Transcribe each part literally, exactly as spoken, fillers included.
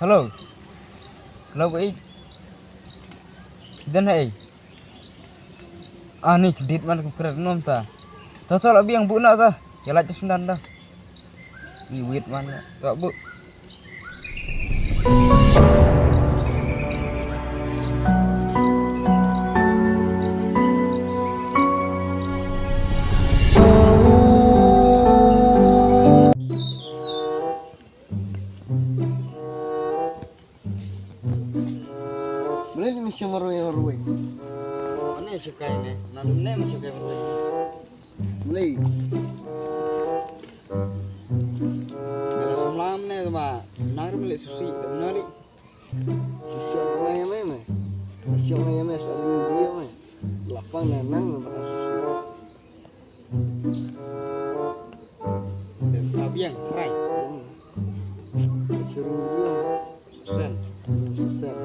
Hello. Hello, ba i. Don hai. Ah, ni kdit man kum kret nom ta. Ta ta la biang bu na ta. Ya la jas dan ta. I wit man ta bu. Boleh ni macam orang yang ruwet. Mana suka ini? Nanti mana suka ini? Boleh. Kalau semalam ni sama nang boleh susi, benar ni. Susi apa yang mana? Susi apa yang mana? Saling dia mana? Lapang dan nang makan susi. Biang, fry. Suruh dia. Sesen. Sesen.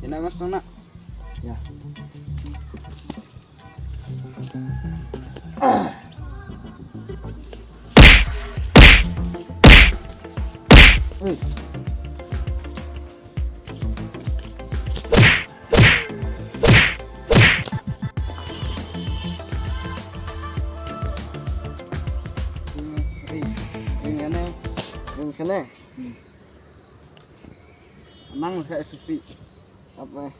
Ina mas nak. Ya. Ui. Ring, ring ane. Ring kane. Hmm. Nang sa susi. Apa?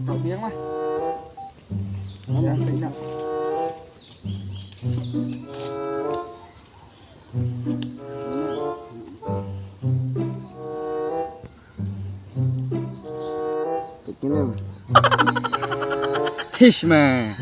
Tau biang mah. Biang tak nak. Tish mah.